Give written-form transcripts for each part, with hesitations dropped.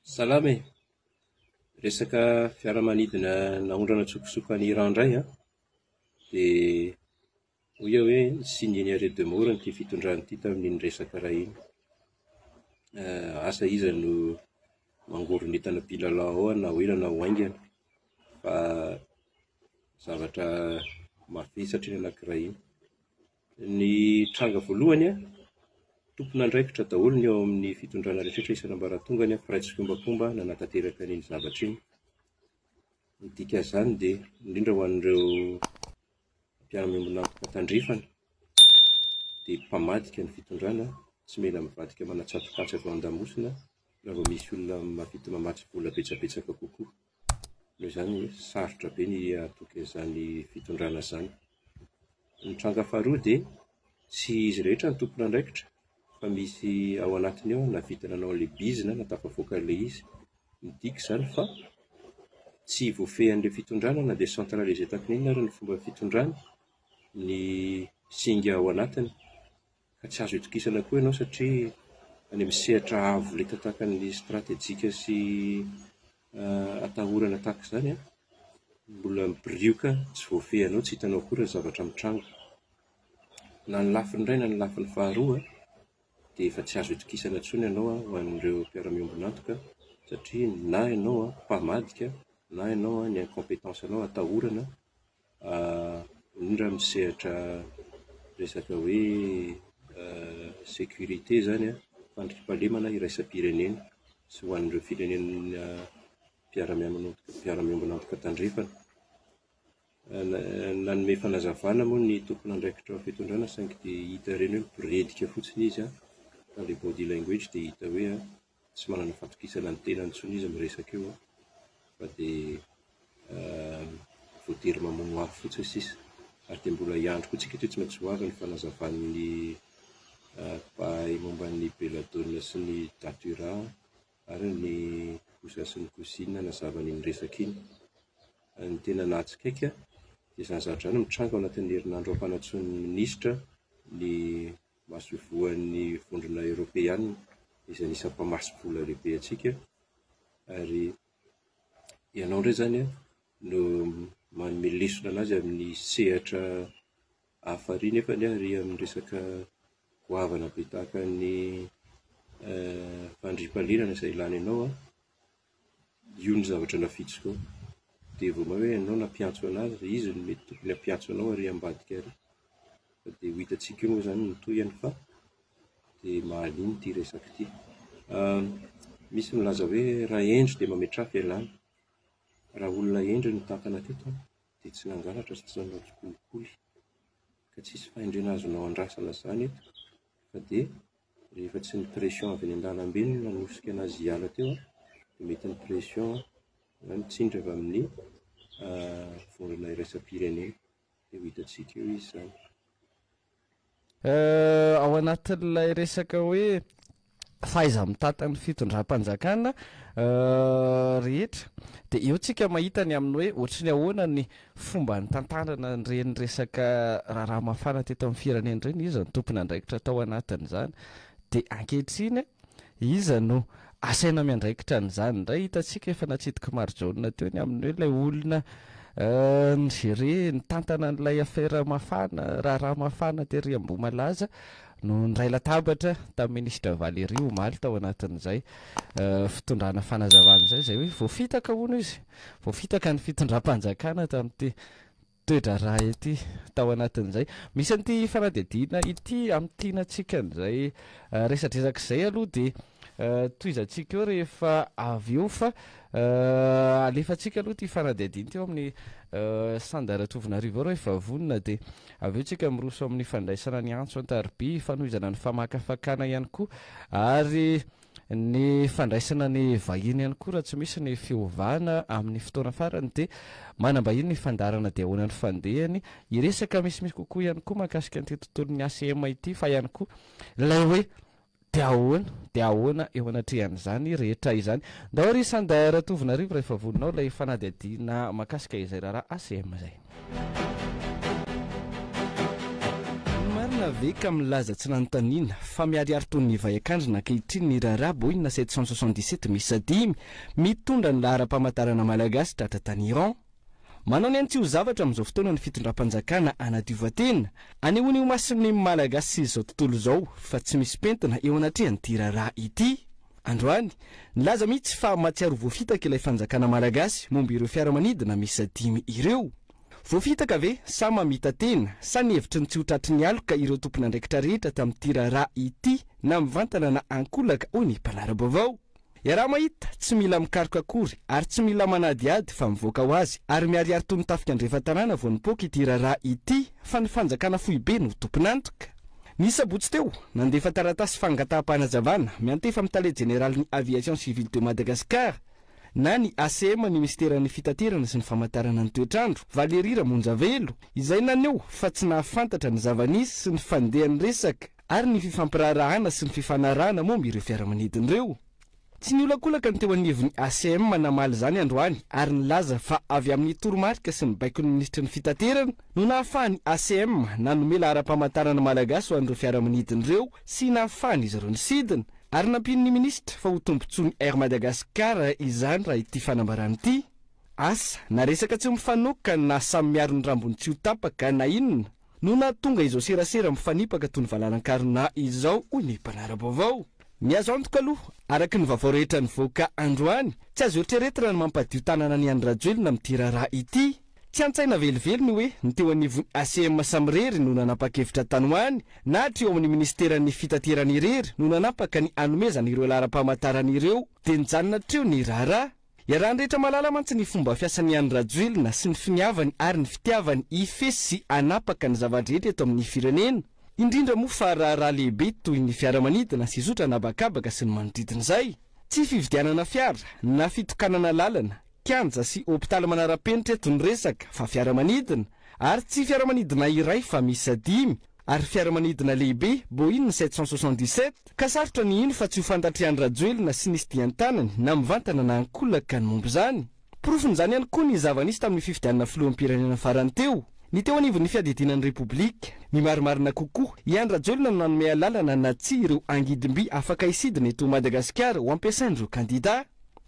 Salama e! Resaka fiaramanidina naondrana an-tsokosoko any Iran indray an, dia hoy aho hoe ni-signer ny arrêt de mort ity fitondrana ity tamin'iny resaka iray iny. Asa iza no mangoron'entana mpilalao ao na ho ela na ho haingana fa zavatra mavesatra iny anankiray iny. Ny tranga voalohany, tompon'andraikitra daholo ny ao amin'ny fitondrana rehetra isan'ambaratongany, mpiray tsikombakomba nanatanteraka an'iny zavatra iny. Ny dikan'izany dia indrindra ho an'ireo mpiara-miombon'antoka tandrefana dia mpamadika ny fitondrana, tsy mila mivadika manatsatokatsy avy ao an-damosina raha vao misy olona mahavita mamatsy vola betsabetsaka kokoa. Noho izany, sarotra be ny hahatoky an'izany fitondrana izany. Ny tranga faharoa dia tsy izy rehetra no tompon'andraikitra fa misy ao anatiny ao nahavita nanao an'ilay bizina na tafavoaka an'ilay izy. Midika izany fa tsy voafehin'ilay fitondrana na dia centralisé tahaka ny inona ary ny fomba fitondrany ny singa ao anatiny. Ka tsy azo itokisana koa ianao satria any amin'ny sehatra avo lenta tahaka ny stratejika sy atahorana tahaka izany an, mbola mibirioka tsy voafehinao, tsy hitanao akory ny zavatra mitranga. Na ny lafiny iray na ny lafiny faharoa dia efa tsy azo itokisana intsony ianao ho an'ireo mpiara-miombon'antoka satria na ianao mpamadika na ianao ny incompetence anao atahorana indrindra amin'ny sehatra resaka hoe sécurité izany an, fandriampahalemana iraisam-pirenena sy ho an'ireo firenena mpiara-miombon'antoka tandrefana. Nanome fanazavana moa ny tompon'andraikitra ao fitondrana saingy dia hita ireny hoe miboredika fotsiny izy fa ilay body language dia hita hoe tsy manana fahatokisana ny tenany intsony izy miresaka eo fa dia voatery mamono afo fotsiny sisa. Ary dia mbola hiandry koa tsika ity, tsy maintsy ho avy ny fanazavan'ny mpahay momba ny belladonna sy ny datura ary ny cousin sy ny cousine hanazava an'iny resaka iny. Ny tena nahatsikaiky dia izany zavatra izany mitranga ao anatin'ny herinandro ampanantsoin'ny minisitra ny masoivohon'ny vondrona eoropeana izay anisan'ny mpamasy vola lehibe antsika ary ianao indray izany no manome lesona anazy amin'ny sehatra hafa ary nefa ary amin'ny resaka goavana be tahaka ny fandriampahalemana izay lany anao. Io ny zavatra nafitsiko eo. Dia vao may hoe ianao nampiantso anazy, izy no mety tokony hampiantso anao ary ambadika ary. Fa dia ho hitantsika eo moa izany ny tohiny fa dia mahaliana ity resaka ity. Misy milaza hoe raha hendry dia mametraha fialana. Raha olona hendry no nitantana teto dia tsy nangalatra sy tsy nanao tsikolikoly. Ka tsisy fahendrena azonao andrasana izany eto fa dia Rehefa tsy ny pression avy any an-dalambe no nanosika anazy hiala teo dia mety ny pression na ny tsindry avy amin'ny vondrona iraisam-pirenena. Dia ho hitantsika eo izy izany. Ao anatin'ilay resaka hoe fahaiza-mitantan'ny fitondram-panjakana rehetra dia eo tsika mahita ny amin'ny hoe ohatry ny ahoana ny fomba nitantanana an'ireny resaka raharaha mafana teto amin'ny firenena ireny, iza no tompon'andraikitra tao anatin'izany, dia ankehitriny iza no asaina miandraikitra an'izany indray, hitantsika efa natsidik'i Marijaona teo ny amin'ny hoe ilay olona ni-gérer, nitantana an'ilay affaire mafana, raharaha mafana tery Ambohimalaza no niray latabatra tamin'ny minisitra Valérie omaly tao anatin'izay fitondrana fanazavana izay, izay hoe voafitaka hono izy. Voafitaka ny fitondram-panjakana tamin'ity toe-draharaha ity tao anatin'izay. Misy an'ity fanadihadiana ity hamintinantsika an'izay resadresaka izay aloha dia tohizantsika eo rehefa avy eo fa alefantsika aloha ity fanadihadiana ity eo amin'ny Sanda Ratovonarivo eo rehefa vonona dia avy eo tsika miroso amin'ny fandraisana ny antso an-tariby, fanohizana ny famakafakana ihany koa ary Ny fandraisana ny vahiny ihany koa raha tsy misy ny fiovana amin'ny fotoana farany dia manam-bahiny ny fandaharana dia ahoana ny fandehany. Hiresaka misimisy kokoa ihany koa mahakasika an'ity tontolon'ny ACM ity fa ihany koa ilay hoe dia ahoana dia ahoana eo anatrehan'izany rehetra izany. Ndao ry Sanda Ratovonarivo raha efa vonona ao ilay fanadihadiana mahakasika izay raharaha ACM izay. Ny marina. ve ka milaza tsy nanontaniana fa miharihary toy ny vay an-kandrina ankehitriny ny raharaha Boeing 777 miisa dimy mitondra ny laharam-pamantarana malagasy tratra tany Iran? Manao ny an'tsy ho zavatra amin'izao fotoana ny fitondram-panjakana hanadiovan-tena, anehoany eo imason'ny Malagasy sy izao tontolo izao fa tsy misy pentina eo anatrehan'ity raharaha ity. Androany, nilaza mihitsy fa mahatsiaro voafitaka ilay fanjakana malagasy momba ireo fiaramanidina miisa dimy ireo. Voafitaka ve sa mamita-tena sa nihevitry ny tsy ho tratry ny aloka ireo tompon'andraikitra rehetra tamin'ity raharaha ity na mivantana na ankolaka hoy ny mpanara-baovao. Iaraha-mahita, tsy mila mikaroka akory ary tsy mila manadihady fa mivoaka ho azy ary miharihary toy ny tafika andrefan-tanàna vao nipoaka ity raharaha ity fa ny fanjakana foibe no tompon'antoka. Ny sabotsy teo, nandefa taratasy fangataham-panazavana miantefa amin'ny tale jeneralin'ny Aviation Civile de Madagascar na ny ACM ny minisiteran'ny Fitaterana sy ny Famantarana ny toetr'andro, Valérie Ramonjavelo, izay naneho fa tsy nahafantatra ny zava-nisy sy ny fandehan'ny resaka ary ny fifampiraharahana sy ny fifanarahana momba ireo fiaramanidina ireo. Tsy niolakolaka ny teo anivon'ny ACM namaly izany androany ary nilaza fa avy amin'ny toromarika sy ny baikon'ny minisitry ny Fitaterana no nahafahan'ny ACM nanome laharam-pamantarana malagasy ho an'ireo fiaramanidina ireo sy nahafahan'izy ireo nisidina ary nampian'ny minisitra fa ho tombontsoan'ny Air Madagascar izany raha ity fanambarana ity. Asa na resaka tsy mifanoaka na samy miaro ny rambony tsy ho tapaka na inona no nahatonga izao serasera mifanipaka toy ny valalan-karona izao, hoy ny mpanara-baovao. Ny azo antoka aloha, araka ny vaovao rehetra nivoaka androany, tsy azo eritreretina ny mampadio tanana an'i Andry Rajoelina amin'ity raharaha ity. Tsy an-tsaina velively ny hoe ny teo anivon'ny ACM samirery no nanapa-kevitra tany ho any, na hatreo amin'ny minisiteran'ny fitaterana irery no nanapaka ny hanomezana ireo laharam-pamantarana ireo dia nijanona hatreo ny raharaha. Iarahan'ny rehetra mahalala mantsy ny fomba fiasan'i Andry Rajoelina sy ny finiavany ary ny fitiavany hifehy sy hanapaka ny zava-drehetra eto amin'ny firenena, indrindra moa fa raharaha lehibe toy ny fiaramanidina sy zotra an'habakabaka sy ny manodidina izay. Tsy fividianana fiara na fitokanana lalana, kianja sy hopitaly manara-penitra eto ny resaka fa fiaramanidina, ary tsy fiaramanidina iray fa miisa dimy, ary fiaramanidina lehibe Boeing 777, ka sarotra ny hino fa tsy ho fantatr'i Andry Rajoelina sy nisy dian-tanany na mivantana na ankolaka ny momba izany. Porofon'izany ihany koa ny zava-nisy tamin'ny fifidianana filoham-pirenena farany teo. Ny teo anivon'ny fiadidiana ny Repoblika. Ny marimarina kokoa, i Andry Rajoelina no nanome alalana na tsia ireo angidim-by afaka hisidina eto Madagasikara ho ampiasain'ireo kandida.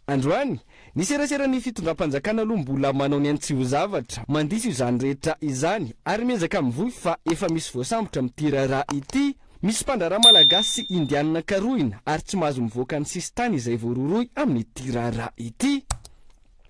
Androany, ny seraseran'ny fitondram-panjakana aloha mbola manao ny ainy tsy ho zavatra, mandiso izany rehetra izany ary miezaka mivoy fa efa misy voasambotra amin'ity raharaha ity. Misy mpandraharaha malagasy sy indianina karohina ary tsy mahazo mivoaka ny sisintany izay voarohirohy amin'ity raharaha ity.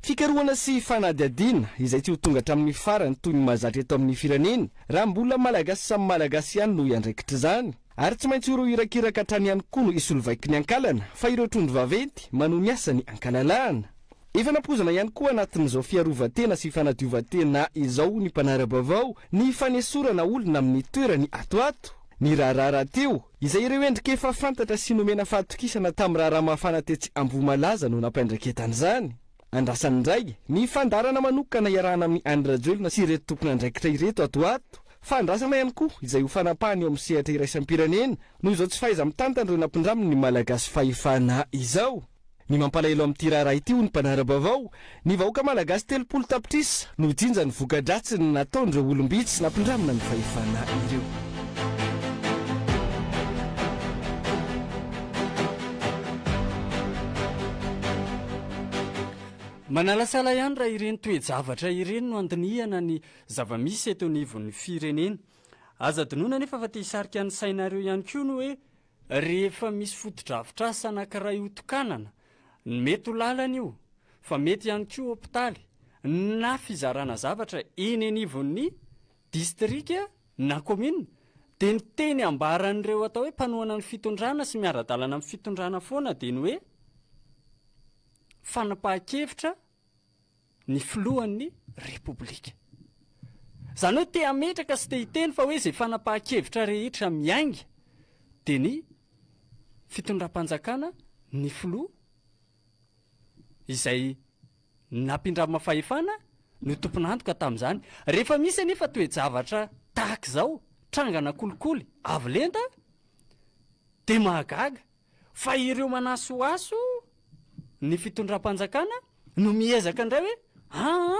Fikarohana sy fanadihadiana izay tsy ho tonga hatramin'ny farany toy ny mahazatra eto amin'ny firenena raha mbola malagasy samy malagasy ihany no hiandraikitra izany. Ary tsy maintsy ireo irakiraka hatrany ihany koa no hisolo-vaiky ny ankalana, fa ireo trondro vaventy manohy ny asany ankalalahana. Efa nampoizina ihany koa anatin'izao fiarovan-tena sy fanadiovan-tena izao ny mpanara-baovao ny fanesorana olona amin'ny toerany ato ato. Ny raharaha rahateo, izay ireo endrika efa fantatra sy nomena fahatokisana tamin'ny raharaha mafana tetsy Ambohimalaza no nampiandraiketana izany. Andrasany indray ny fandaharana manokana iarahana amin'i Andry Rajoelina sy ireto tompon'andraikitra ireto ato ho ato. Fa andrasana ihany koa izay ho fanapahana eo amin'ny sehatra iraisam-pirenena noho izao tsy fahaiza-mitantana ireo nampindraminy ny Malagasy fahefana izao. Ny mampalahelo amin'ity raharaha ity hoy ny mpanara-baovao, ny vahoaka Malagasy 30 tapitrisa no hijinja ny voka-dratsiny nataon'ireo olom-bitsy nampindramina ny fahefana ireo. Manalasala ihany raha ireny toe-javatra ireny no andinihana ny zava-misy eto anivon'ny firenena. Aza adinoina anefa fa te hisarika ny sainareo ihany koa ny hoe rehefa misy fotodrafitrasa anankiray hotokanana, mety ho lalana io, fa mety ihany koa hopitaly, na fizarana zavatra eny anivon'ny distrika na kaominina, dia ny teny ambaran'ireo atao hoe mpanohana ny fitondrana sy miara-dalana amin'ny fitondrana foana dia ny hoe fanapahan-kevitra ny filohan'ny Repoblika. Izany hoe te hametraka sy te hiteny fa hoe izay fanapahan-kevitra rehetra miainga dia ny fitondram-panjakana, ny filoha izay nampindrama fahefana no tompon'antoka tamin'izany. Rehefa misy anefa toe-javatra tahaka izao, trangana kolikoly avo lenta, dia mahagaga fa ireo manasohaso ny fitondram-panjakana no miezaka indray hoe aa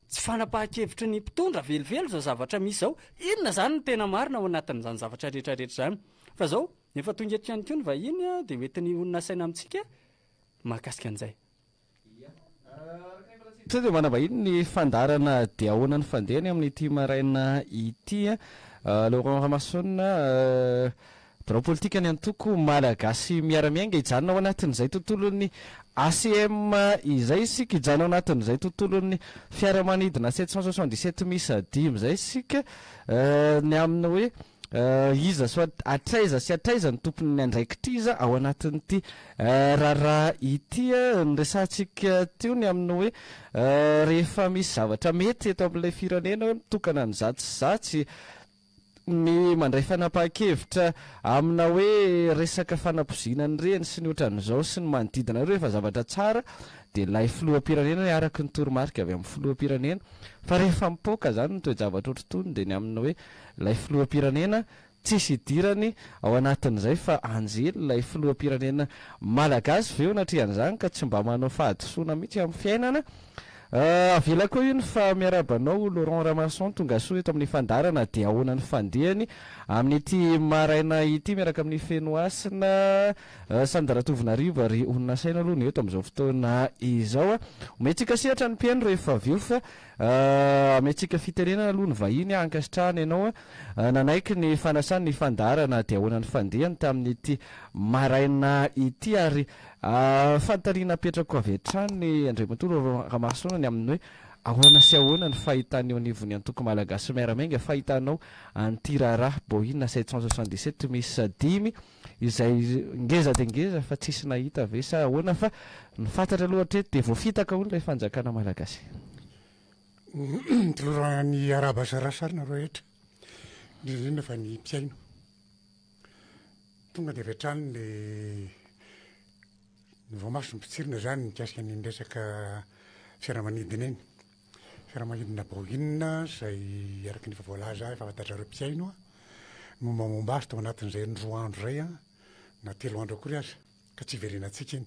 Tsy fanapahan-kevitry ny mpitondra velively izao zavatra misy izao. Inona izany no tena marina ao anatin'izany zavatra rehetra rehetra izany? Fa izao, efa tonga eto ihany koa ny vahiny dia ho entin'ny olona saina amintsika mahakasika an'izay. Sao dia manambahiny ny fandaharana dia ahoana ny fandehany amin'ity maraina ity? Laurent Ramason, Birao politikan'ny antoko Malagasy Miara-Miainga hijanona ao anatin'izay tontolon'ny ACM izay isika, hijanona ao anatin'izay tontolon'ny fiaramanidina 777 miisa dimy izay isika, ny amin'ny hoe iza sy hatraiza sy hatraiza ny tompon'ny andraikitr'iza ao anatin'ity raharaha ity. Noresahantsika teo ny amin'ny hoe rehefa misy zavatra mety eto amin'ilay firenena hoe mitokana an'izatsy sy izatsy, ny mandray fanapahan-kevitra amina hoe resaka fanapoziana ny reny sy ny ohatran'izao sy ny manodidina ireo efa zavatra tsara dia ilay filoham-pirenena hoe araka ny toromarika avy amin'ny filoham-pirenena fa rehefa mipoaka izany ny toe-javatra ohatr'itony dia ny amin'ny hoe ilay filoham-pirenena tsisy idirany ao anatin'izay fa anjely ilay filoham-pirenena malagasy ve eo anatrehan'izany ka tsy mba manao fahadisoana mihitsy amin'ny fiainana Avelako eo iny fa miarahaba anao Laurent Ramason tongasoa eto amin'ny fandaharana dia ahoana ny fandehany amin'ity maraina ity miaraka amin'i Fenohasina Sandra Tovonarivo ary olona saina aloha no eto amin'izao fotoana izao. Omentsika sehatra ny mpihaino rehefa avy eo fa amentsika fitenenana aloha ny vahiny ankasitrahana ianao nanaiky ny fanasany ny fandaharana dia ahoana ny fandehany tamin'ity maraina ity ary Fanontaniana apetrako avy hatrany Andriamatoa Laurent Ramarosaona ny amin'ny hoe ahoana sy ahoana ny fahitan'ny eo anivon'ny antoko Malagasy Miara-Miainga fahitanao an'ity raharaha Boeing 777 miisa dimy izay ngeza dia ngeza fa tsisy nahita ve sa ahoana fa ny fantatra aloha hatreto dia voafitaka hono ilay fanjakana Malagasy. Tolorana ny arahaba sy rasa ary nareo rehetra, indrindra indrindra fa ny mpihaino. Tonga dia avy hatrany le ny voamaso mipitsirina zany mikasika an'iny resaka fiaramanidina iny. Fiaramanidina Boeing izay araka ny efa voalaza efa fantatrareo mpihaino ny mombamomba azy tao anatin'izay roa andro izay na telo andro akory aza ka tsy hiverenantsika iny.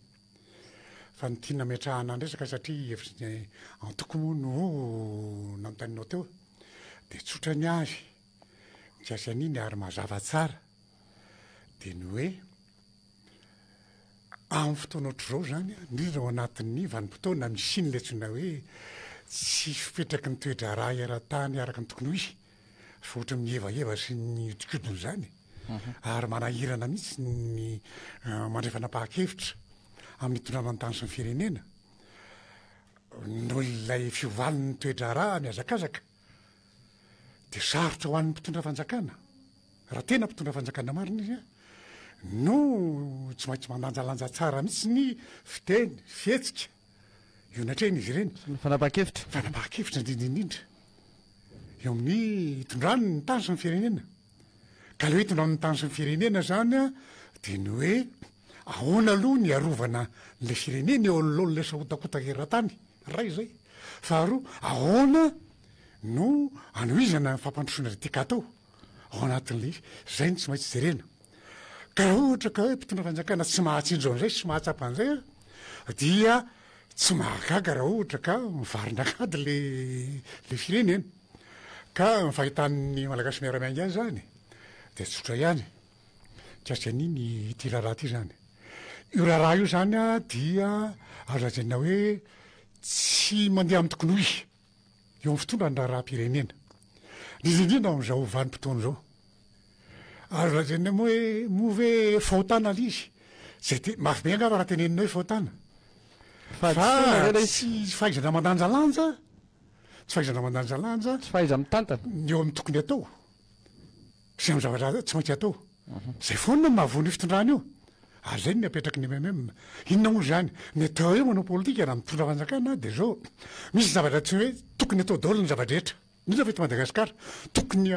Fa ny tiana ametrahana ny resaka satria hevitry ny antoko moa no nanontanianao teo dia tsotra ny azy mikasika an'iny ary mazava tsara dia ny hoe amin'ny fotoana ohatr'izao izany, indrindra ao anatin'ny vanim-potoana misian'ilay antsoina hoe tsy fipetraky ny toe-draharaha eran-tany araka ny tokony ho izy, fa ohatran'ny mihevaheva sy mihodinkodina izany, ary manahirana mihitsy ny mandray fanapahan-kevitra amin'ny hitondrana ny tany sy ny firenena, noho ilay fiovan'ny toe-draharaha mihazakazaka. Dia sarotra ho an'ny mpitondra fanjakana, raha tena mpitondra fanjakana marina izy, no tsy maintsy mandanjalanja tsara mihitsy ny fiteny, fihetsika eo anatrehan'izy ireny. Sy ny fanapahan-kevitra. Fanapahan-kevitra indrindra indrindra eo amin'ny hitondrany ny tany sy ny firenena. Ka ilay hoe hitondrany ny tany sy ny firenena izany dia ny hoe ahoana aloha ny hiarovana an'ilay firenena eo anoloan'ilay sahotakotaka eran-tany. Iray izay. Faharoa, ahoana no anohizana ny fampandrosoana izay tiaka atao ao anatin'ilay izy. Izay no tsy maintsy jerena. Ka raha ohatra ka hoe mpitondra fanjakana tsy mahatsinjo an'izay sy tsy mahatsapa an'izay dia tsy mahagaga raha ohatra ka mivarina an-kady ilay ilay firenena. Ka ny fahitan'ny Malagasy miara-miainga azy izany dia tsotra ihany. Mikasika an'iny ity raharaha ity izany. Io raharaha io izany dia azo lazaina hoe tsy mandeha amin'ny tokony ho izy eo amin'ny fitondra ny raharaham-pirenena. Indrindra indrindra amin'izao vanim-potoana izao. Azo lazaina moa hoe moa ve fahotana ilay izy? Izay te- mafy be angamba raha tenenina hoe fahotana. Fa tsy fahaizana mandanjalanja, tsy fahaizana mandanjalanja. Tsy fahaiza-mitantana. Ny eo amin'ny tokony atao. Sy amin'ny zavatra tsy maintsy atao. Izay foana no mahavoa an'io fitondrana io. Ary izay no napetraky ny mmm. Inona moa izany? Ny atao hoe manao politika na mitondra fanjakana dia izao, misy zavatra tsy hoe tokony atao daholo ny zava-drehetra. Indrindra fa eto Madagasikara. Tokony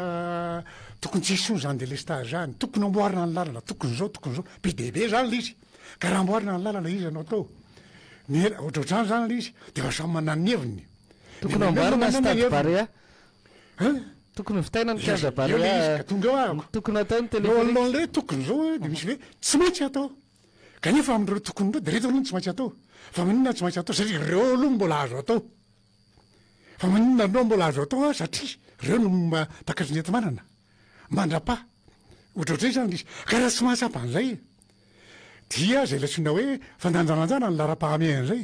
tokony tsy hisy intsony izany délestage izany, tokony amboarina ny lalana, tokony izao, tokony izao. Be dia be izany ilay izy. Ka raha amboarina ny lalana iza no atao? Ny ohatrohatr'izany izany ilay izy. Dia efa samy manana ny heviny. Tokony amboarina stade Barea. Hein? Tokony ho vitaina ny kianja Barea. Eo le izy ka tonga eo ahako. Tokony hatao ny téléphérique. Eo alohan'ilay tokony zao dia misy hoe tsy maintsy atao. Kanefa amin'ireo tokony ireo dia ireto aloha no tsy maintsy atao. Fa maninona tsy maintsy atao? Satria ireo aloha no mbola azo atao. Fa maninona no mbola azo atao an, satria ireo no mba takatry ny enti-manana. Mandra-paha. Ohatrohatrizay izany ilay izy. Ka raha tsy mahatsapa an'izay, dia izay ilay antsoina hoe fandanjalanjana ny laharam-pahamehana izay,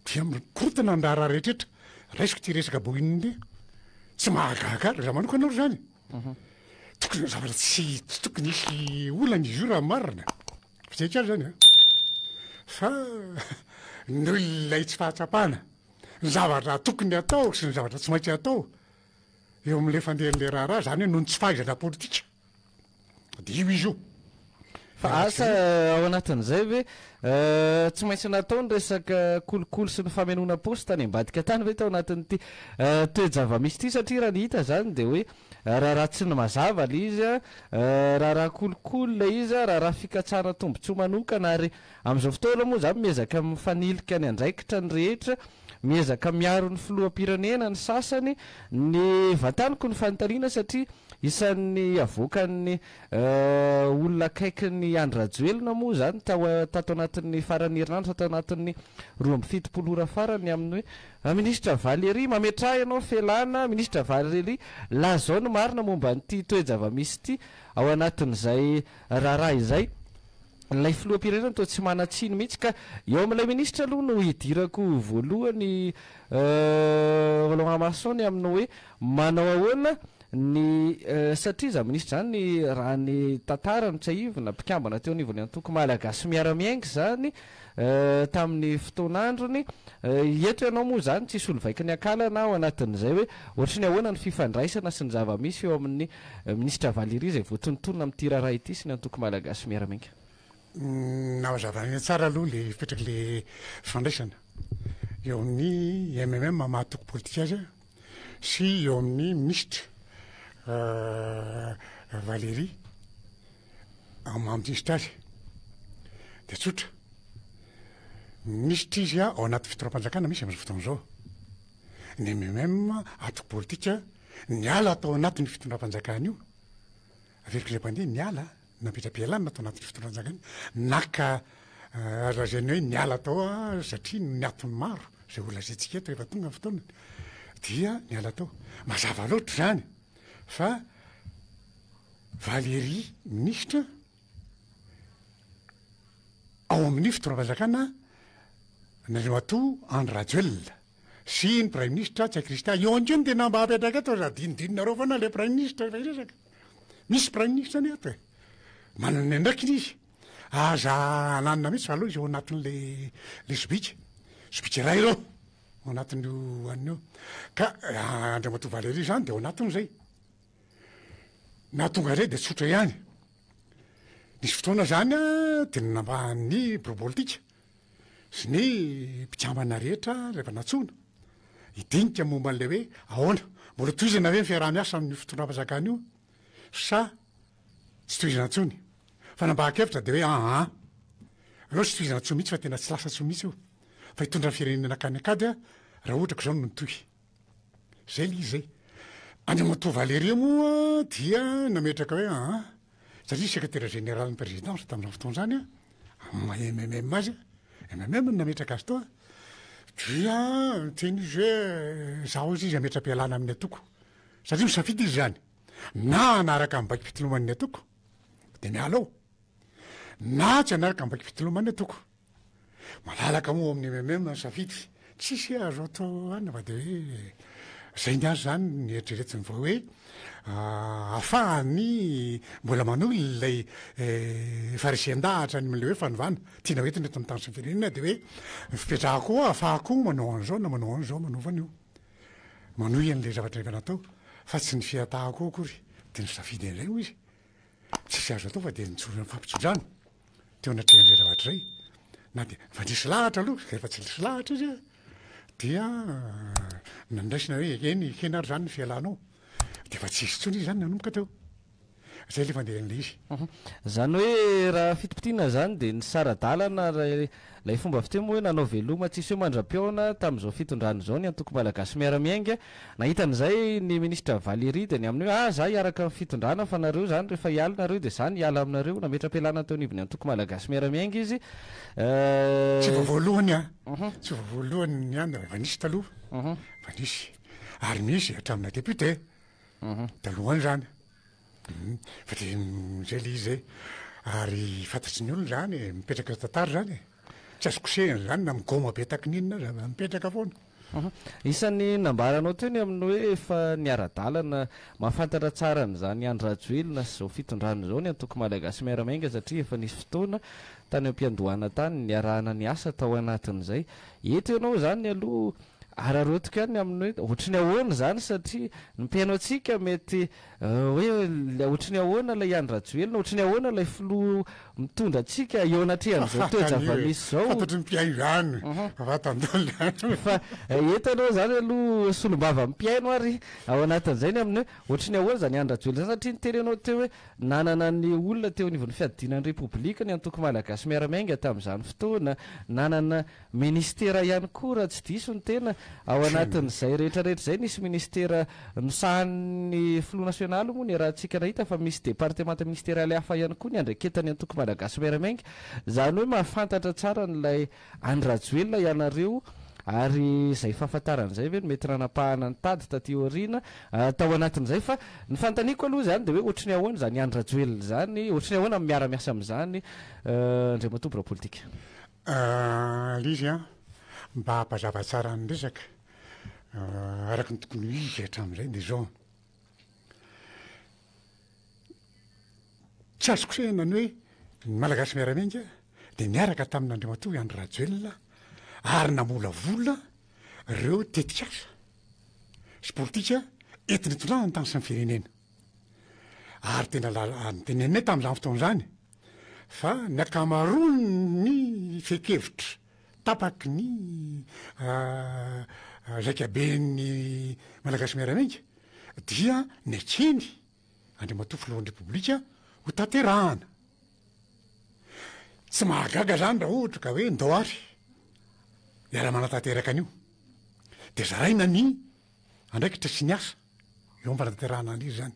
dia mikorontana ny raharaha rehetra. Raisiko ity resaka Boeing ity. Tsy mahagaga ahy, raha manokana aloha izany. Tokony zavatra tsy tsy tokony hisy olana izy io raha ny marina. Fijeriky azy izany an. Fa noho ilay tsy fahatsapana ny zavatra tokony atao sy ny zavatra tsy maintsy atao eo amin'ilay fandehan'ilay raharaha, izany hoe noho ny tsy fahaizana politika. Dia io izy io. Fa asa ao anatin'izay ve tsy maintsy natao ny resaka kolikoly sy ny famenoana paosy tany ambadika tany ve tao anatin'ity toe-java-misy ity satria raha ny hita izany dia hoe raharaha tsy ny mazava ilay izy, raharaha kolikoly ilay izy, raharaha fikatsahana tombontsoa manokana ary amin'izao fotoana moa izany miezaka mifanilika ny andraikitra ny rehetra, miezaka miaro ny filoham-pirenena ny sasany, ny vantaniko ny fanontaniana satria isan'ny avoakan'ny Olona akaikin'i Andry Rajoelina moa izany tao tato anatin'ny faran'ny herinandro, tato anatin'ny 72 ora farany amin'ny hoe, Minisitra Valéry, mametraha ianao fialana, Minisitra Valéry, lazao ny marina momba an'ity toe-java-misy ity ao anatin'izay raharaha izay. Ilay filoham-pirenena toa tsy manan-tsiny mihitsy ka eo amin'ilay minisitra aloha no hidirako voalohany Roland Ramason ny amin'ny hoe manao ahoana Ny satria izany minisitra izany raha ny tantara no tsiahivina, mpikambana teo anivon'ny antoko Malagasy Miara-Miainga izany tamin'ny fotoan'androny. Eto ianao moa izany tsy hisolo-vaika ny akalana ao anatin'izay hoe ohatry ny ahoana ny fifandraisana sy ny zava-misy eo amin'ny minisitra Valérie izay voatonontonona amin'ity raharaha ity sy ny antoko Malagasy Miara-Miainga. Nazavaina tsara aloha ilay fipetrak'ilay fifandraisana eo amin'ny MMM maha antoko politika azy. sy eo amin'ny minisitra Valérie amin'ny maha minisitra azy dia tsotra, minisitra izy ao anaty fitondram-panjakana misy amin'izao fotoana izao, ny MMM antoko politika niala tao anatin'io fitondram-panjakana io. Averiko indray mpandeha, niala, nametra-pialana tao anatin'ny fitondran-janakany, naka azo lazaina hoe niala tao aho satria noho ny antony maro izay ho lazaintsika eto rehefa tonga ny fotoanany, dia niala tao. Mazava loatra izany fa Valérie minisitra ao amin'ny fitondram-panjakana Andriamatoa Andry Rajoelina. Sy ny praiminisitra Ntsay Christian. Eo ange no tena mba apetraka eto aza adinodinonareo foana le praiminisitra rehefa hiresaka. Misy praiminisitra anie ato e. Manana ny andraikiny izy. Aza ananina mihitsy fa aleo izy ao anatin'le le sobika. Sobika iray ireo ao anatin'io an'io. Ka Andriamatoa Valéry izany dia ao anatin'izay. Nahatonga an'izay dia tsotra ihany. Nisy fotoana izany dia nambahan'ny birao politika. sy ny mpikambana rehetra rehefa nantsoina hidinika momba an'ilay hoe ahoana, mbola tohizana ve ny fiaraha-miasa amin'io fitondram-panjakana io sa tsy tohizana intsony. Fanapahan-kevitra dia hoe aa, aleo tsy tohizana intsony mihitsy fa tena tsy lasa intsony mihitsy io fa hitondra ny firenena nankany an-kady raha ohatra ka izao no mitohy. Izay ilay izy izay. Andriamatoa Valérie moa dia nametraka hoe aa, satria sekretera jeneralin'ny présidence tamin'izany fotoana izany an, amin'ny maha MMM azy, MMM no nametraka azy tao, dia niteny izy hoe izaho hozy izy hametra-pialana amin'ny antoko, satria misafidy izy izany, na hanaraka ny baiko-pitoloman'ny antoko, dia miala ao, na tsy hanaraka ny baiko-pitoloman'ny antoko. Malalaka moa ao amin'ny MMM ny safidy, tsisy azo atao any fa de hoe zay ny azy zany ny eritreretiny vao hoe ahafahany mbola manohy ilay faharesen-dahatra ny amin'ilay hoe fanovana tiana ho entina eto amin'ny tany sy ny firenena de hoe ny fipetrahako ao ahafahako manao an'izao na manao an'izao manova an'io, manohy an'ilay zavatra efa natao fa tsy ny fihatahako ao akory de nisafidy an'izay hoy izy. Tsisy azo atao fa dia nijoro nifampitsodrano teo anatrehan'izay zavatra izay. Na dia efa nisy lahatra aloha, rehefa tsy nisy lahatra izy dia nandraisina hoe eny ekena ary izany ny fialanao. Dia efa tsy hisy intsony izy izany nanomboka teo. Izay ilay fandehan'ilay izy. Izany hoe raha fitopitiana izany dia nisara-dalana ilay fomba fiteny moa hoe nanao veloma tsisy hoe mandra-pihaona tamin'izao fitondrana izao ny antoko Malagasy Miara-Miainga. Nahita an'izay ny minisitra Valérie dia ny amin'ny hoe ah za hiaraka amin'ny fitondrana fa nareo izany rehefa hiala nareo dia za ny hiala aminareo. Nametra-pialana teo anivon'ny antoko Malagasy Miara-Miainga izy. Tsy vao voalohany an! Tsy vao voalohany ny an, efa nisy taloha, efa nisy. Ary misy hatramina député. Talohan'izany. Fa dia izay ilay izy e. Ary fantatry ny olona izany e, mipetraka tantara izany e. Tsy azo kosehina izany na migoma be tahaky ny inona aza, mipetraka foana. Isan'ny nambaranao teo ny amin'ny hoe efa niara-dalana mahafantatra tsara an'izany Andry Rajoelina sy izao fitondrana izao ny antoko Malagasy Miara-Miainga satria efa nisy fotoana tany am-piandohana tany niarahana niasa tao anatin'izay. Eto ianao izany aloha araraotiko ihany ny amin'ny hoe ohatry ny ahoana izany satria ny mpihaino antsika mety Hoe ohatry ny ahoana ilay Andry Rajoelina, ohatry ny ahoana ilay filoha mitondra antsika eo anatrehan'izao toe-javamisy izao. Fantatry ny mpihaino izany, fantany daholo. Fa eto aloha izany aloha solombavan'ny mpihaino ary ao anatin'izay ny amin'ny hoe ohatry ny ahoana izany Andry Rajoelina izany satria niteny ianao teo hoe nanana ny olona teo anivon'ny fiadiana ny Repoblika ny antoko Malagasy Miara-Miainga tamin'izany fotoana, nanana Ministera ihany koa raha tsy diso ny tena, ao anatin'izay rehetra rehetra izay nisy ministera nosahanin'ny filoha nasionaly moa niarahantsika nahita fa misy departemanta ministerialy hafa ihany koa niandraiketan'ny antoko Malagasy Miara-Miainga. Izany hoe mahafantatra tsara an'ilay Andry Rajoelina ianareo ary izay fahafantarana izay ve no mety nanapahana ny tady taty aoriana tao anatin'izay fa ny fanontaniako aloha izany dia hoe ohatry ny ahoana izany Andry Rajoelina izany, ohatry ny ahoana ny miara-miasa amin'izany Andriamatoa Birao Politika? Ilay izy an, mba hampazava tsara ny resaka, araka ny tokony ho izy hatramin'izay dia izao, tsy azo kosehina ny hoe ny Malagasy Miara-Miainga dia niaraka tamin'Andriamatoa Andry Rajoelina ary namolavola ireo tetikasa sy politika entina hitondrana ny tany sy ny firenena. Ary tena noteneninay tamin'izany fotoana izany fa ny ankamaroan'ny fehin-kevitra tapaky ny zaikaben'ny Malagasy Miara-Miainga dia nekeny Andriamatoa Filohan'ny Repoblika ho tanterahana. Tsy mahagaga izany raha ohatra ka hoe ndao ary hiara-manatanteraka an'io. Dia zaraina ny andraikitra sy ny asa eo amin'ny fanatanterahana an'izy izany.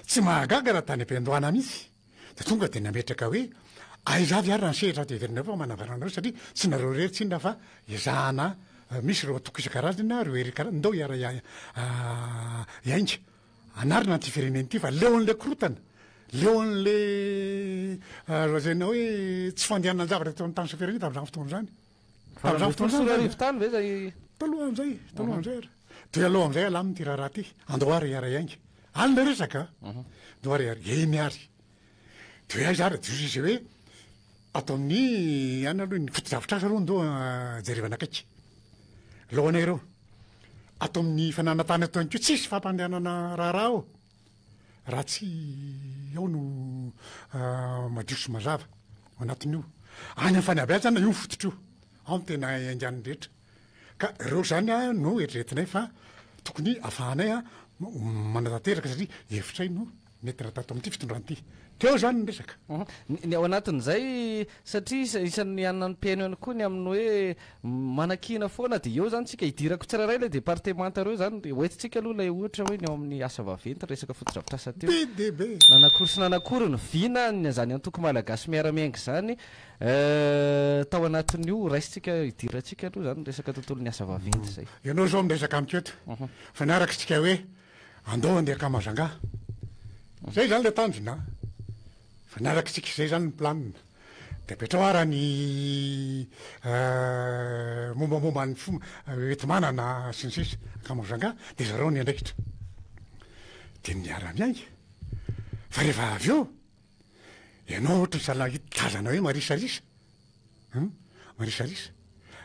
Tsy mahagaga raha tany am-piandohana mihitsy dia tonga dia nametraka hoe aiza avy ary raha ny sehatra ato heverinareo fa manambara anareo satria tsy nareo irery tsinona fa ezahana misy ireo antoko isan-karazany ireo hery karazany ndao hiara hiainga hanarina an'ity firenena ity fa leo an'ilay korotana leo an'ilay lazaina hoe tsy fandehanan-javatra teto amin'ny tany sy firenena tamin'izany fotoana izany. Tamin'izany fotoana izany 2012 tany ve zay? Talohan'izay, talohan'izay ary. Dia aleo amin'izay alamina ity raharaha ity. Andao ary hiara-hiainga. Any ilay resaka a. Andao ary hiara, eny ary. Dia hoe aiza ary, dia hoy izy hoe ato amin'ny any aloha ny fotodrafitrasa aloha ndao jerevana akaiky. Laona ireo. Ato amin'ny fananan-tany ato ihany koa tsisy fampandehanana raharaha ao. Raha tsy ao no madio sy mazava ao anatin'io. Any amin'ny fanabeazana io ny fototra io. Ao no tena iaingan'ny rehetra. Ka ireo izany no eritreretinay fa tokony afahanay manatanteraka satria hevitray no nentina tato amin'ity fitondrana ity. Teo izany ny resaka. Ny ao anatin'izay satria isan'ny anan'ny mpihaino ihany koa ny amin'ny hoe manakiana foana dia eo izany tsika hidirako tsirairay ilay departemanta ireo izany dia hoentintsika aloha ilay ohatra hoe ny ao amin'ny asa vaventy resaka fotodrafitrasa teo. Be dia be. Nanakory sy nanakory ny vina ny an'izany antoko malagasy miara-miainga izany tao anatin'io raisintsika hidirantsika aloha izany resaka tontolon'ny asa vaventy izay. Ianao izao miresaka amiko eto fa niaraka isika hoe Andao handeha akama zangah. Zay zany le tanjona a. Fa niaraka isika zay zany ny planina. De apetrao ara ny mombamomba ny fomba enti-manana sy ny sisa akama zangah de zareo ny andraikitra. De niara-niainga. Fa rehefa avy eo, ianao ohatra sahala tazana hoe marisarisa. Hum, marisarisa.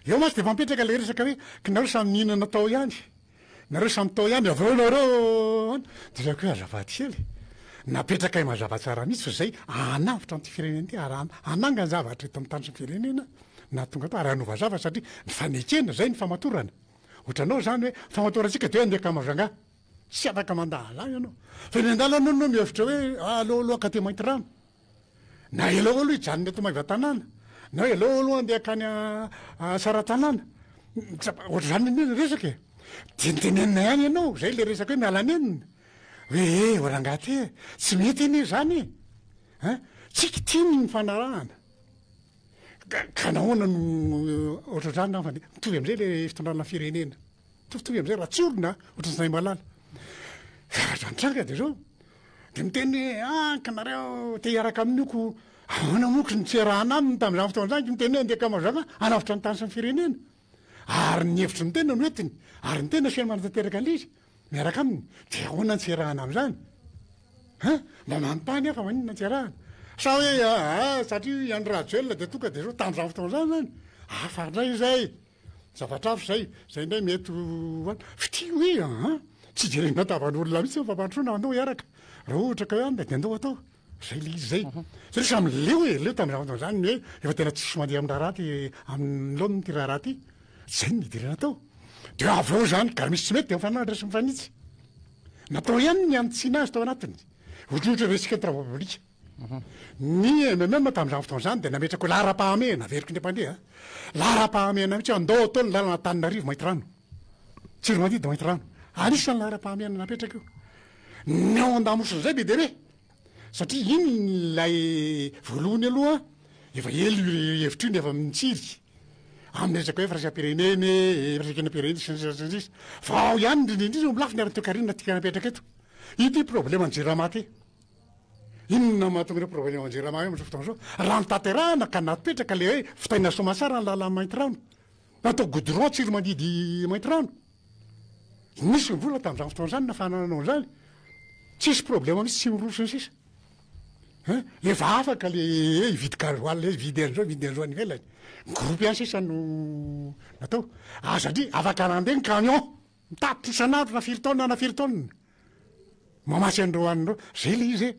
Eo mantsy de efa mipetraka le resaka hoe kinareo samy nihinana tao ihany. Nareo samy tao ihany avy eo nareo an! Dia zay koa azafady kely e! Napetrakay mazava tsara mihitsy fa zay hanavotra an'ity firenena ity ary hanangana zavatra eto amin'ny tany sy ny firenena nahatonga tao ary hanova zavatra satria ny fanekena zay ny famatorana. Ohatranao zany hoe famatorantsika dia hoe andeha Kamajanga. Tsy afaka mandà an'izany ianao. Fa eny an-dalana ianao mihevitra hoe aleo aloha hankaty Maintirano. Na elao aloha hijanona eto Maevatanàna, na elao aloha handeha hankany Tsaratanàna. Ohatr'izany anie ny resaka e. Dia notenenina ihany ianao, izay ilay resaka hoe miala nenina. Hoe eh, o rangahy ty e, tsy mety anie izany e. Hein? Tsy kitiny ny fanarahana. Ka, ka nahoana no ohatrohatr'izany angamba dia mitovy amin'izay ilay fitondrana firenena. Mitovitovy amin'izay raha tsorina ohatran'ny tsy nahay mahalala. Zavatra nitranga dia izao, dia miteny hoe ah ka nareo te hiaraka amin'io ko ahoana moa ko ny tsy iarahana aminy tamin'izany fotoana izany ko miteny hoe andeha Kamazaka hanavotra ny tany sy ny firenena. Ary ny hevitry ny tena no entiny, ary ny tena asainy manatanteraka an'ilay izy miaraka aminy. Dia ahoana ny tsy iarahana amin'izany? Hein? Mba manontany aho fa maninona ny tsy iarahana? Sa hoe ah satria i Andry Rajoelina dia tonga dia izao tamin'izany fotoana izany izany? Hafa indray izay! Zavatra hafa izay, izay indray mety ho an, fitia hoe an, tsy jerena tavan'olona mihitsy ny fampandrosoana andao hiaraka, raha ohatra ka hoe an dia andao atao, izay ilay izy izay. Satria samy leo e, leo tamin'izany fotoana izany ny hoe efa tena tsisy mandeha amin'ny raharaha ity, amin'ny laoniny ity raharaha ity, izay no nidirana tao. Dia avy eo izany, ka raha misy tsy mety dia mifanandrina sy mifanitsy. Natao ihany ny hanitsiana azy tao anatiny, ohatrohatry ny resaka travaux publics. Ny mmm tamin'izany fotoana izany dia nametraka hoe laharam-pahamehana, averiko indray mpandeha a, laharam-pahamehana mihitsy hoe andao atao ny lalana Antananarivo Maintirano, Tsiromandidy Maintirano. Anisan'ny laharam-pahamehana napetraka io. Ny ao an-damosin'izay be dia be, satria iny ilay voalohany aloha efa ela io hevitra io no efa nitsiry amin'ny resaka hoe firaisam-pirenena e, firaisankinam-pirenena sy ny sisa sy ny sisa. Fa ao ihany indrindra indrindra eo amin'ny lafiny ara-toekarena tiaka napetraka eto. Ity probleman'ny Jirama ity. Inona no mahatonga ireo problème ao Jirama io amin'izao fotoana izao? Raha notanterahana ka napetraka ilay hoe vitaina soamatsara ny lalana Maintirano, natao goudron Tsiromandidy Maintirano, nisy ny vola tamin'izany fotoana izany nahafahana nanao an'izany, tsisy problème mihitsy tsy miroso sy ny sisa. Hein? Efa afaka le hoe hividy gasoil, hividy an'izao, hividy an'izao any ivelany. Ny groupe ihany sisa no natao. Ah satria afaka nandeha ny camion, mitatitra isan'andro na firy taonina na firy taonina. Mamatsy an'ireo hanina ireo. Zay ilay izy e.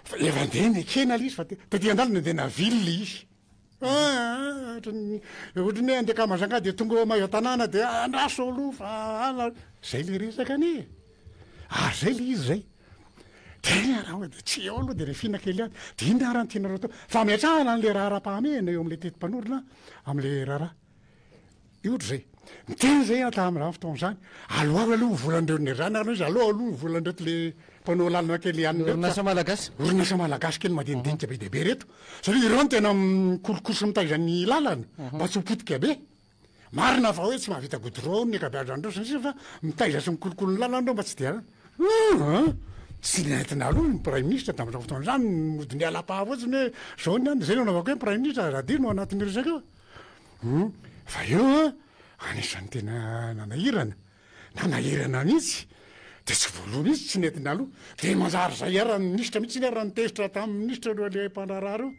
Fa efa andeha nekena ilay izy fa taty an-dalana dia navily ilay izy. Ah, ohatran'ny ohatran'ny hoe andeha Kamazanga dia tonga eo Maevatanàna dia andraso aloha fa ana. Zay ilay resaka anie e. Ary zay ilay izy zay. Tena raha hoe dia tsy eo aloha dia refina kely ihany. Dia inona ary no tianareo atao? Fametrahana an'ilay raharaham-pahamehana eo amin'ilay teti-panorona amin'ilay raharaha. Io ohatry izay. Miteny izay aho tamin'izany fotoana izany, aloavo aloha ny volan'ireo nirana aloha izy, aloha aloha ny volan'ireto le mpanao lalana kely ihany ireto. Orinasa malagasy. Orinasa malagasy kely madinidinika be dia be ireto. Satria ireo no tena mikolokolo sy mitaiza ny lalana mba tsy ho potika be. Marina fa hoe tsy mahavita goudron ny ankabeazan'ireo sy ny sisa fa mitaiza sy mikolokolo ny lalana ireo mba tsy dia Hum! Tsy nentina aloha ny praiminisitra tamin'izany fotoana izany, mody niala-paha fotsiny hoe izao ny any, izay no anaovako hoe ny praiminisitra aza adino ao anatin'io resaka io. Hum, fa eo an, anisan'ny tena nanahirana, nanahirana mihitsy, dia tsy voaloa mihitsy, tsy nety naloa, dia manjary izay ary ny minisitra mihitsy anie ary nitezitra tamin'ny minisitra ireo le mpandraharaha ireo,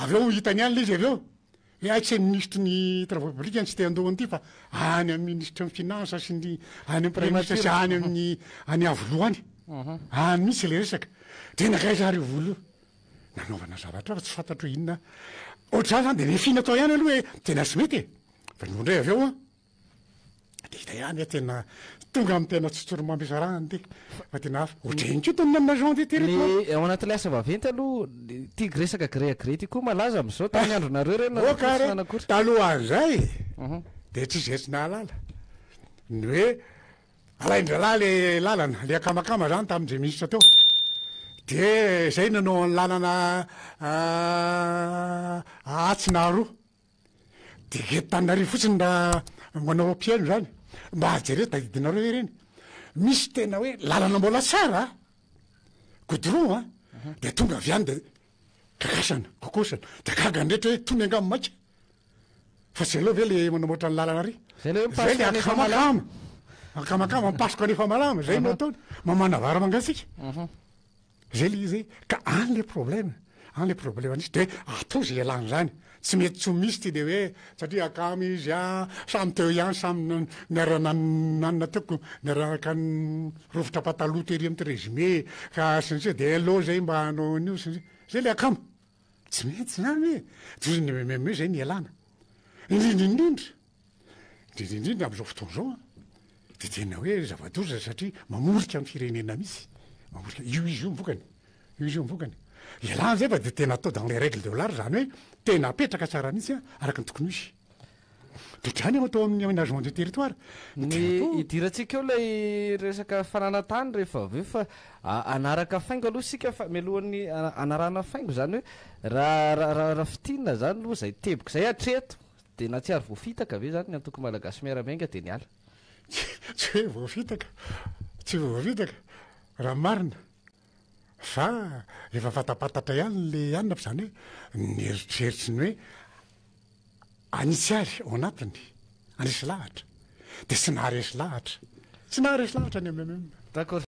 avy eo hitany ihany ilay izy avy eo, hoe hay tsy ny minisitry ny travaux publics no tsy te handoa an'ity fa any amin'ny minisitry ny finance sy ny any amin'ny praiminisitra sy any amin'ny any Iavoloha any, any mihitsy ilay resaka, dia nankaiza ary io vola io? Nanaovana zavatra hafa tsy fantatro hoe inona. Ohatr'izany zany dia nefina tao ihany aloha hoe tena tsy mety e. Fa nony indray avy eo an, dia hita ihany hoe tena tonga amin'ny tena tsy tsorom-bampiasarahana ity. Fa tena hafa. Ohatr'iny koa tao amin'ny aménagement du territoire. Ny ao anatin'ilay asa vaventy aloha, ity resaka gré à gré ity koa malaza amin'izao, tamin'ny andronareo ireny Oka nanakory sy re, nanakory. talohan'izay dia tsisy izay tsy nahalala ny hoe Alain-drahalahy le lalana, le akamakama zany tamin'izay ministra teo. De zay nanao ny lalana atsy na aroa. De eto Tananarivo fotsiny raha manao mpihaino zany, mba jereo tadidinareo ve ireny? Misy tena hoe lalana mbola tsara, goudron a, de tonga avy any de kakasana, kokosana, de gaga ny rehetra hoe tony angaha maika. Fa tsy aleo ve le manamboatra ny lalana ary? Zay le hoe Zay le mipasoka nefa malama. akamakama. Akamakama, mipasoka nefa malama, zay no ataony. Mamana vary mangatsiaka. Zay le izy e. Ka any le problème, any le problème nisy. De atao zay ialana zany. Tsy mety tsy ho misy ty le hoe satria akama izy a, samy teo ihany, samy niara-nanana teo ko, niaraka nirovitra pataloha tery amin'ny résumé ka sy ny sisa, de aleo zay mba hanao an'io sy ny sisa. Zay le akama. Tsy mety izany e! Toy ny MME izay nialana. Indrindra indrindra, indrindra indrindra amin'izao fotoana izao an, dia tena hoe zava-doza satria mamorika ny firenena mihitsy. Mamorika, io izy io ny vokany, io izy io ny vokany. Ialana izay fa dia tena atao dans les règles de l'art, izany hoe tena apetraka tsara mihitsy an, araka ny tokony ho izy. Toy izany atao amin'ny aménagement du territoire. Ny hidirantsika eo ilay resaka fananan-tany rehefa avy eo fa hanaraka faingo aloha isika fa mialohan'ny hanarahana faingo izany hoe raha raha raha fintinina izany aloha izay teboka izay hatreto dia nahatsiaro voafitaka ve izany ny antoko Malagasy Miara-Miainga dia niala? Tsy hoe voafitaka, tsy voafitaka raha ny marina fa efa fantapantatra ihany le anona fa zany hoe ny eritreritry ny hoe anitsy ary ao anatiny, handresy lahatra, dia tsy naharesy lahatra, tsy naharesy lahatra ny mmm. D'accord.